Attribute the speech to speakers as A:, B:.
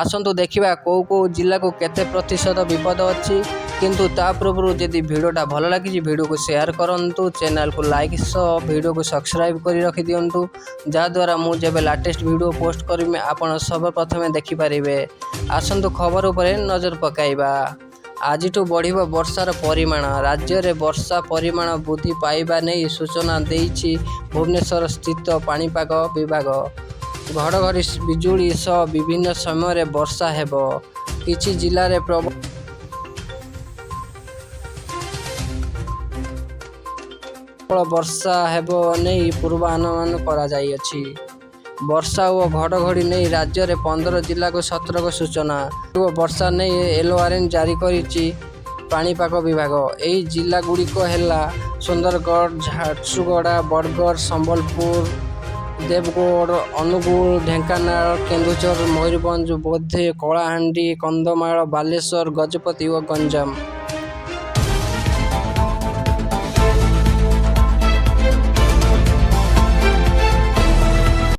A: ଆସନ୍ତୁ ଦେଖିବା କେଉଁ କେଉଁ ଜିଲ୍ଲାକୁ କେତେ ପ୍ରତିଶତ ବିପଦ ଅଛି। କିନ୍ତୁ ତା ପୂର୍ବରୁ ଯଦି ଭିଡ଼ିଓଟା ଭଲ ଲାଗିଛି, ଭିଡ଼ିଓକୁ ସେୟାର କରନ୍ତୁ, ଚ୍ୟାନେଲକୁ ଲାଇକ୍ ସହ ଭିଡ଼ିଓକୁ ସବସ୍କ୍ରାଇବ୍ କରି ରଖିଦିଅନ୍ତୁ, ଯାହାଦ୍ୱାରା ମୁଁ ଯେବେ ଲାଟେଷ୍ଟ ଭିଡ଼ିଓ ପୋଷ୍ଟ କରିବି, ଆପଣ ସର୍ବପ୍ରଥମେ ଦେଖିପାରିବେ। ଆସନ୍ତୁ ଖବର ଉପରେ ନଜର ପକାଇବା। ଆଜିଠୁ ବଢ଼ିବ ବର୍ଷାର ପରିମାଣ। ରାଜ୍ୟରେ ବର୍ଷା ପରିମାଣ ବୃଦ୍ଧି ପାଇବା ନେଇ ସୂଚନା ଦେଇଛି ଭୁବନେଶ୍ୱର ସ୍ଥିତ ପାଣିପାଗ ବିଭାଗ। ଘଡ଼ଘଡ଼ି ବିଜୁଳି ସହ ବିଭିନ୍ନ ସମୟରେ ବର୍ଷା ହେବ। କିଛି ଜିଲ୍ଲାରେ ପ୍ରବଳ ବର୍ଷା ହେବ ନେଇ ପୂର୍ବାନୁମାନ କରାଯାଇଛି। ବର୍ଷା ଓ ଘଡ଼ଘଡ଼ି ନେଇ ରାଜ୍ୟରେ 15 ଜିଲ୍ଲାକୁ ସତର୍କ ସୂଚନା। ବର୍ଷା ନେଇ ୟେଲୋ ୱାର୍ଣ୍ଣିଂ ଜାରି କରିଛି ପାଣିପାଗ ବିଭାଗ। ଏହି ଜିଲ୍ଲାଗୁଡ଼ିକ ହେଲା ସୁନ୍ଦରଗଡ଼, ଝାରସୁଗୁଡ଼ା, ବରଗଡ଼, ସମ୍ବଲପୁର, ଦେବଗଡ଼, ଅନୁଗୁଳ, ଢେଙ୍କାନାଳ, କେନ୍ଦୁଝର, ମୟୂରଭଞ୍ଜ, ବୌଦ୍ଧ, କଳାହାଣ୍ଡି, କନ୍ଧମାଳ, ବାଲେଶ୍ୱର, ଗଜପତି ଓ ଗଞ୍ଜାମ।